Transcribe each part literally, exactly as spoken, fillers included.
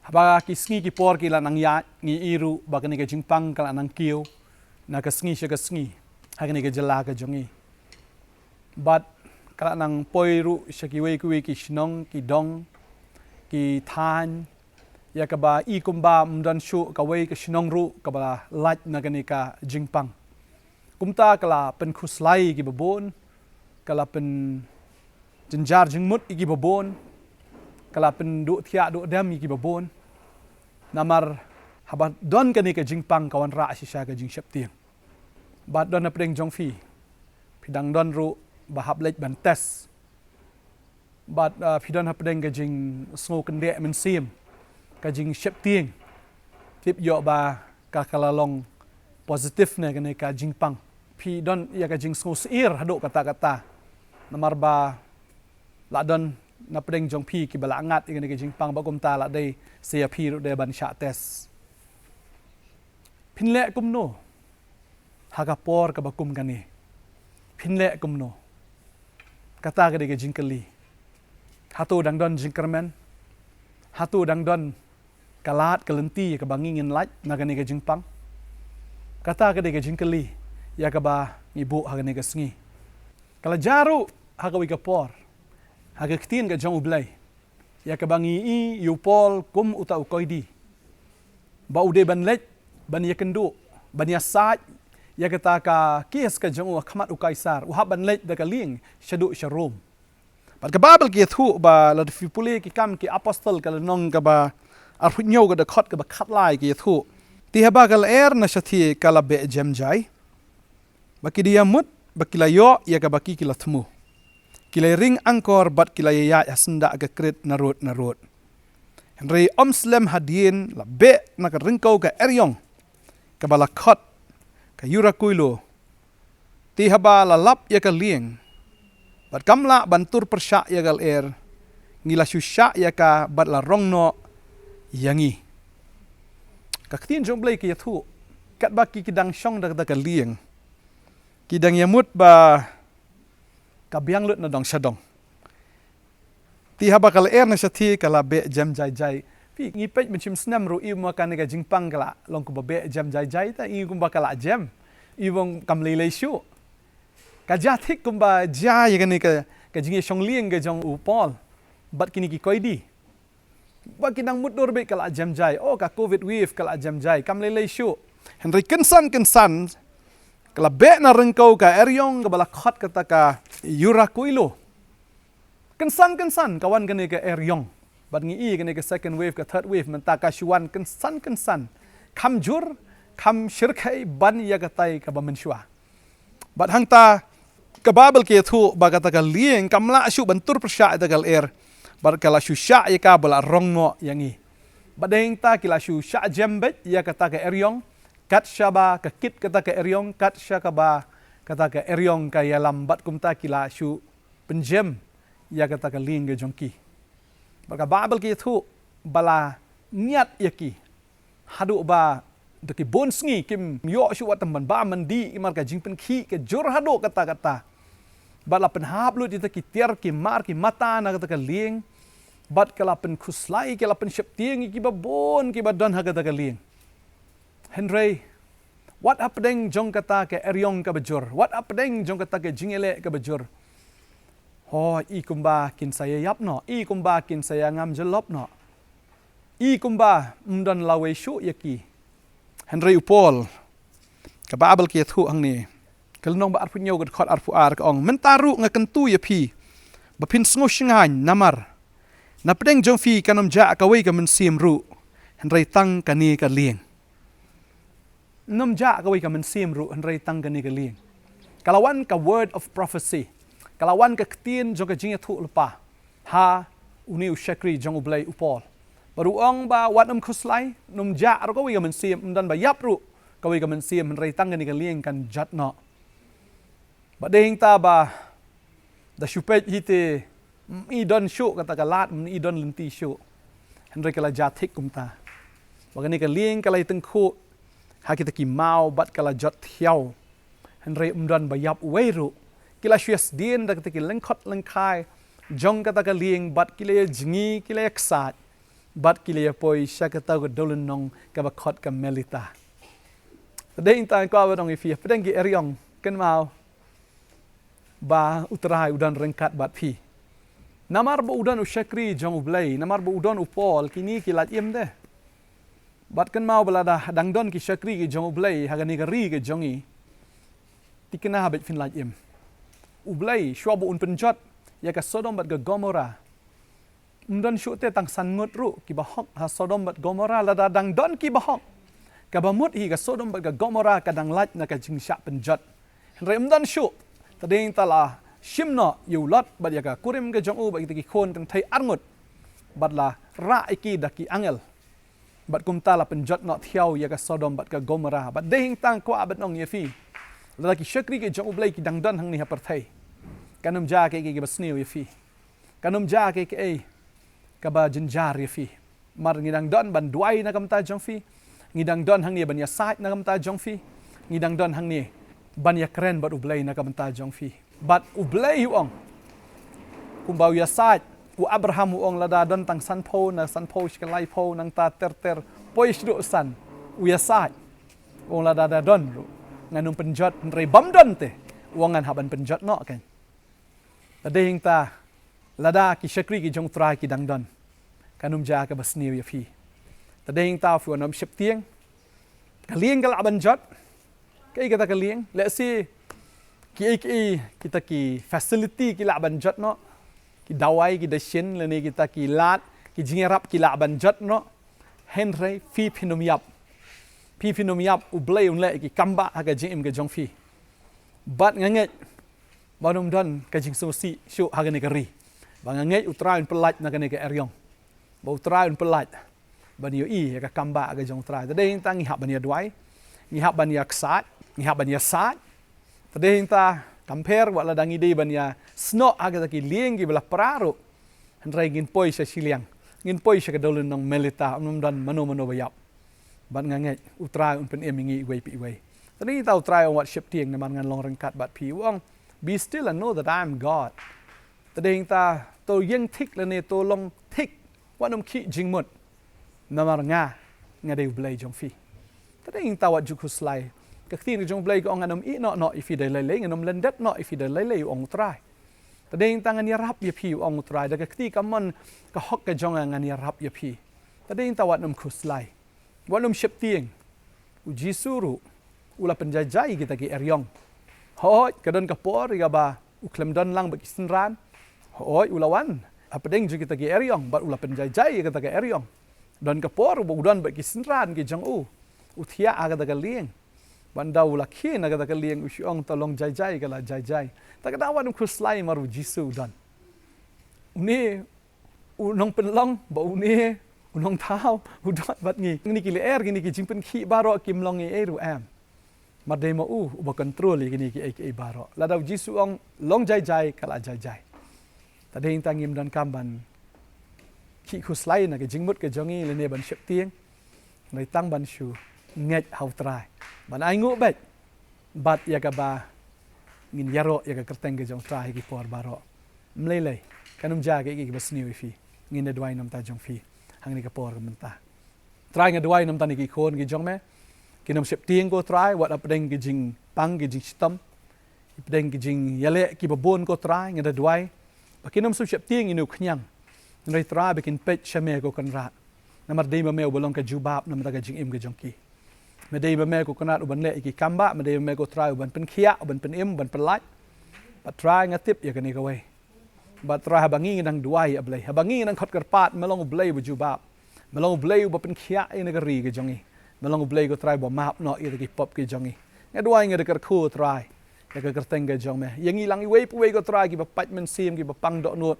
Haba ki sngi ki por ki la nang ïaid, ngi i ruh ba kane ka jingpang ka la nang kiew na ka sngi sha ka sngi ha kane ka jylla ka jong ngi. Bad ka la nang poi ruh sha kiwei kiwei ki shnong, ki dong, ki thaiñ, ïa kaba i kumba ym don shuh kawei ka shnong ruh kaba lait na kane ka jingpang. Kumta ka la pynkhuslai ïa kiba bun, ka la pynjynjar jingmut ïa kiba bun, ka la pynduh thiah duh dem ïa kiba bun. Namar haba don kane ka jingpang ka wanrah shisha ka jingsheptieng. Bad don hapdeng jong phi, phi dang don ruh ba hap leit ban test. Bad, ah, phi don hapdeng ka jingsngew kyndeh mynsiem, ka jingsheptieng. Tip ïoh ba ka ka la long positive ne kane ka jingpang. Phi don ïa ka jingsngew syier haduh katta katta. Namar ba la don napdeng jong phi kiba la ngat ïa kane ka jingpang, bad kumta la dei sa ïa phi ruh de ban shah test. Phin leh kumno ha ka por kaba kum kane? Phin leh kumno? Kata ka dei ka jingkylli. Hato dang don jingkyrmen? Hato dang don ka lad ka lynti kaba ngi ngin lait na kane ka jingpang? Kata ka dei ka jingkylli ïa kaba ngi buh ha kane ka sngi. Ka la jia ruh ha kawei ka por ha ka ktien ka jong U Blei, ïa kaba ngi i ïa u Paul kum uta u koidi, ba u dei ban leit ban ïakynduh, ban ïasaid ïa kata ka kes ka jong u ha khmat u Kaisar, u hap ban leit da ka lieng shaduh sha Rom. Bad ka Baibl ka ïathuh ba lada phi pule Ki Kam ki Apostol ka lynnong kaba arphew hynñiew ka dkhot kaba khatlai ka ïathuh, te haba ka lyer na shathie ka la beh jem jai, ba ki da ïamut, ba ki la ïoh ïa kaba ki ki la thmu. Ki la ring angkor bad ki la ïaid ha syndah ka krit narud narud. Hynrei ym slem hadien la beh na ka ryngkew ka eriong kaba la khot ka Yurakulo. Te haba la lap ïa ka lieng bad kam lah ban tur pyrshah ïa ka lyer, ngi la shu shah ïa ka bad la rong noh ïa ngi. Ka ktien jong U Blei ka ïathuh, katba ki ki dang shong da kata ka lieng, ki dang ïamut ba ka biang lut na dong sha dong. Te haba ka lyer na shathie ka la beh jem jai jai. Phi, ngi peit mynshem snem ruh i ma kane ka jingpang ka la long kumba beh jem jai jai, ta i kumba ka la jem. I wong kam lei lei shuh. Ka jia thik kumba jia ïa kane ka, ka jingïashong lieng ka jong u Paul bad kine ki koidi. Ba ki nang mutdur beit ka la jem jai. Oh, ka covid wave ka la jem jai. Kam lei lei shuh. Hynrei kynsan kynsan ka la beh na ryngkew ka eriong kaba la khot kata ka Yurakulo. Kynsan kynsan ka wan kane ka eriong. Bad ngi i kane ka second wave, ka third wave mynta ka shu wan kynsan kynsan. Kham jur, kham shyrkhei ban ïa katai kaba mynshuwa. Bad hangta ka Baibl ka ïathuh ba kata ka lieng kam lah shuh ban tur pyrshah ïa kata ka lyer. Bad ka la shu shah ïa ka ba la rong noh ïa ngi. Bad hangta ki la shu shah jem beit ïa kata ka eriong, kat shaba ka kit kata ka eriong, kat sha kaba kata ka eriong ka ïalam, bad kumta ki la shu pynjem ïa kata ka lieng ka jong ki. Bad ka Baibl ka ïathuh ba la niat ïa ki haduh ba da ki bun sngi kim ïoh shuh wat tang ban bam ban dih, namar ka jingpynkhih ka jur haduh katta katta. Bad la pynhap lut ïa kita ki tiar ki mar ki mata na kata ka lieng. Bad ka la pynkhuslai, ka la pynsheptieng ïa kiba bun kiba don ha kata ka lieng. Hynrei wat hapdeng jong kata ka eriong kaba jur, wat hapdeng jong kata ka jingïaleh kaba jur, ho, i kumba kin sa ïaïap noh, i kumba kin sa ïangam jyllop noh, i kumba ym don lawei shuh ïa ki. Hynrei u Paul, ka Baibl ka ïathuh hangne, ka lynnong ba arphew hynñiew ka dkhot arphew ar ka ong, mynta ruh nga kyntu ïa phi ba phin sngew shngaiñ, namar napdeng jong phi kan ym jah kawei ka mynsiem ruh, hynrei tang kane ka lieng. Ym jah kawei ka mynsiem ruh, hynrei tang kane ka lieng. Ka la wan ka word of prophecy, ka la wan ka ktien jong ka jingïathuh lypa ha une u shakri jong U Blei u Paul. Bad u ong ba wat ym khuslai, ym jah ruh kawei ka mynsiem, ym don ba ïap ruh kawei ka mynsiem, hynrei tang kane ka lieng kan jot noh. Bad hangta ba da shu peit hi te, ym i don shuh kata ka lad, ym i don lynti shuh. Hynrei ka la jia thik kumta. Ba kane ka lieng ka la ïatyngkhuh ha kita ki maw bad ka la jot thiaw. Hynrei ym don ba ïap uwei ruh. Ki la shu ïasdien da kita ki lyngkhot lyngkhai jong kata ka lieng bad ki la ïajngi, ki la ïaksaid. Bad ki la ïa poi sha kata ka dewlynnong kaba khot ka Melita. Te dei hangta nga kwah ban ong ïa phi, hapdeng ki eriong, kynmaw ba U Trai u don ryngkat bad phi. Namar ba u don u shakri jong U Blei, namar ba u don u Paul, kine ki lait im de. Bad kynmaw ba lada dang don ki shakri ki jong U Blei ha kane ka ri ka jong ngi, thikna bad phin lait im. U Blei, shuwa ba un pynjot ïa ka Sodom bad ka Gomorrah, ym don shuh te tang san ngut ruh kiba hok ha Sodom bad Gomorrah. Lada dang don kiba hok, kaba mut hi ka Sodom bad ka Gomorrah ka dang lait na ka jingshah pynjot. Hynrei ym don shuh. Te dei hangta la shim noh ïa u Lot bad ïa ka kurim ka jong u bad kita ki khun kynthei arngut, bad la rah ïa ki da ki angel. Bad kumta la pynjot noh thiaw ïa ka Sodom bad ka Gomorrah. Bad dei hangta nga kwah ban ong ïa phi, lada ki shakri ki jong U Blei ki dang don hangne ha pyrthei, kan ym jia kaei kaei kaba sniew ïa phi. Kan ym jia kaei kaei kaba jynjar ïa phi. Namar ngi dang don ban duwai na ka bynta jong phi. Ngi dang don hangne ban ïasaid na ka bynta jong phi. Ngi dang don hangne ban ïakren bad U Blei na ka bynta jong phi. Bad U Blei u ong, kumba u ïasaid, u Abraham u ong, lada don tang sanphew, na sanphew sha ka laiphew, nangta ter ter, poi shaduh san, u ïasaid. U ong lada da don ruh, ngan ym pynjot, hynrei bym don te, u ong ngan hap ban pynjot noh kan. Te dei hangta, lada ki shakri ki jong U Trai ki dang don, kan ym jia kaba sniew ïa phi. Te dei hangta, phi wan ym sheptieng. Ka lieng ka lah ban jot. Kaei kata ka lieng? Let's say, kiei kiei kita ki facility ki lah ban jot noh. Ki dawai, ki dashin, lane kita ki lad, ki jingïarap ki lah ban jot noh. Hynrei phi phin ym ïap. Phi phin ym ïap, U Blei un leh ïa ki kambah ha ka jingim ka jong phi. Bad nga ngeit ba un ym don ka jingsngewsih shuh ha kane ka ri. Ba nga ngeit U Trai un pyllait na kane ka eriong. Ba U Trai un pyllait ban ïohi ïa ka kambah ka jong U Trai. Te dei hangta ngi hap ban ïa duwai, ngi hap ban ïa ksaid, ngi hap ban ïa said. Te dei hangta, compare wat lada ngi dei ban ïa snoh ha kita ki lieng kiba la pra ruh, hynrei ngin poi sha shiliang, ngin poi sha ka dewlynnong Melita, ym don mano mano ba ïap. Bad nga ngeit U Trai un pynim ïa ngi iwei pa iwei. Te dei hangta U Trai u ong wat sheptieng namar ngan long ryngkat bad phi. U ong, "Be still and know that I am God." Te dei hangta, to ïeng thik lane to long thik, wat nym khih jingmut. Namar nga, nga dei U Blei jong phi. Te dei hangta wat ju khuslai. Ka ktien ka jong U Blei ka ong, ngan ym ïehnoh noh ïa phi da lei lei, ngan ym lyndet noh ïa phi da lei lei, u ong U Trai. Te dei hangta ngan ïarap ïa phi, u ong U Trai, da ka kti kamon ka hok ka jong nga ngan ïarap ïa phi. Te dei hangta wat nym khuslai. Wat nym sheptieng. U Jisu ruh u la pynjai jai kita ki eriong. Hooid, ka don ka por ïa kaba u khlem don lang bad ki synran. Hooid, u la wan hapdeng jong kita ki eriong bad u la pynjai jai ïa kita ki eriong. Don ka por ba u don bad ki synran ki jong u, u thiah ha kata ka lieng. Bad ynda u la khie na kata ka lieng, u shu ong, "To long jai jai ka la jai jai." Te kata wat nym khuslai namar U Jisu u don. Une u nongpynlong, bad une u nongthaw, u don bad ngi. Kine ki lyer, kine ki jingpynkhih baroh kim long ei ei ruh em. Namar dei ma u uba control ïa kine kiei kiei baroh. Lada U Jisu u ong long jai jai, ka la jai jai. Te dei hangta ngim donkam ban khih khuslai na ka jingmut ka jong ngi lane ban sheptieng. Hynrei tang ban shu ngeit ha U Trai, ban ainguh beit bad ïa kaba ngin ïaroh ïa ka kyrteng ka jong U Trai ha ki por baroh. Ym lei lei, kan ym jia kaei kaei kaba sniew ïa phi. Ngin da duwai na ka bynta jong phi hangne ka por ka mynta. Trai, nga duwai na ka bynta kine ki khun ki jong me. Kin ym sheptieng, ko Trai, wat hapdeng ki jingpang ki jingshitom, hapdeng ki jingïaleh kiba bun, ko Trai, nga da duwai ba kin ym sngew sheptieng ïa une u khñiang. Hynrei Trai, ba kin peit sha me, ko Kynrad. Namar dei ma me uba long ka jubab na ka bynta ka jingim ka jong ki. Me dei ma me, ko Kynrad, uban leh ïa ki kambah, me dei ma me, ko Trai, uban pynkhiah, uban pynim, uban pyllait. Bad Trai, nga tip ïa kane kawei. Bad Trai, haba ngi ngi dang duwai, A Blei, haba ngi ngi dang khot kyrpad, me long U Blei uba jubab. Me long U Blei uba pynkhiah ïa kane ka ri ka jong ngi. Me long U Blei, ko Trai, uba map noh ïa kita ki pop ki jong ngi. Nga duwai, nga da kyrkhu, Trai, ïa ka kyrteng ka jong me. Ïa ngi lang iwei pa iwei, ko Trai, kiba pait mynsiem, kiba pang dohnud,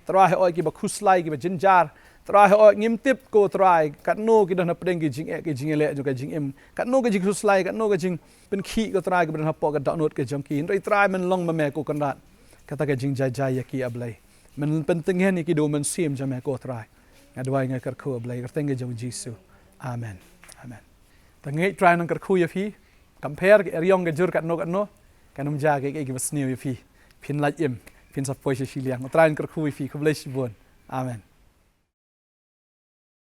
Trai, hooid, kiba khuslai, kiba jynjar. Trai, hooid, ngim tip, ko Trai, katno ki don hapdeng ki jingeh ki jingïaleh jong ka jingim, katno ka jingkhuslai, katno ka jingpynkhih, ko Trai, kaba don hapoh ka dohnud ka jong ki. Hynrei Trai, men long ma me, ko Kynrad, kata ka jingjai jai ïa ki, A Blei. Men pyntngen ïa ki da u Mynsiem jong me, ko Trai. Nga duwai, nga kyrkhu, A Blei, ha ka kyrteng ka jong U Jisu. Amen. Amen. Te nga ngeit Trai un nang kyrkhu ïa phi. Compare ki eriong, ka jur katno katno, kan ym jia kaei kaei kaba sniew ïa phi. Phin lait im, phin sa poi sha shiliang. U Trai un kyrkhu ïa phi. Khublei shibun. Amen.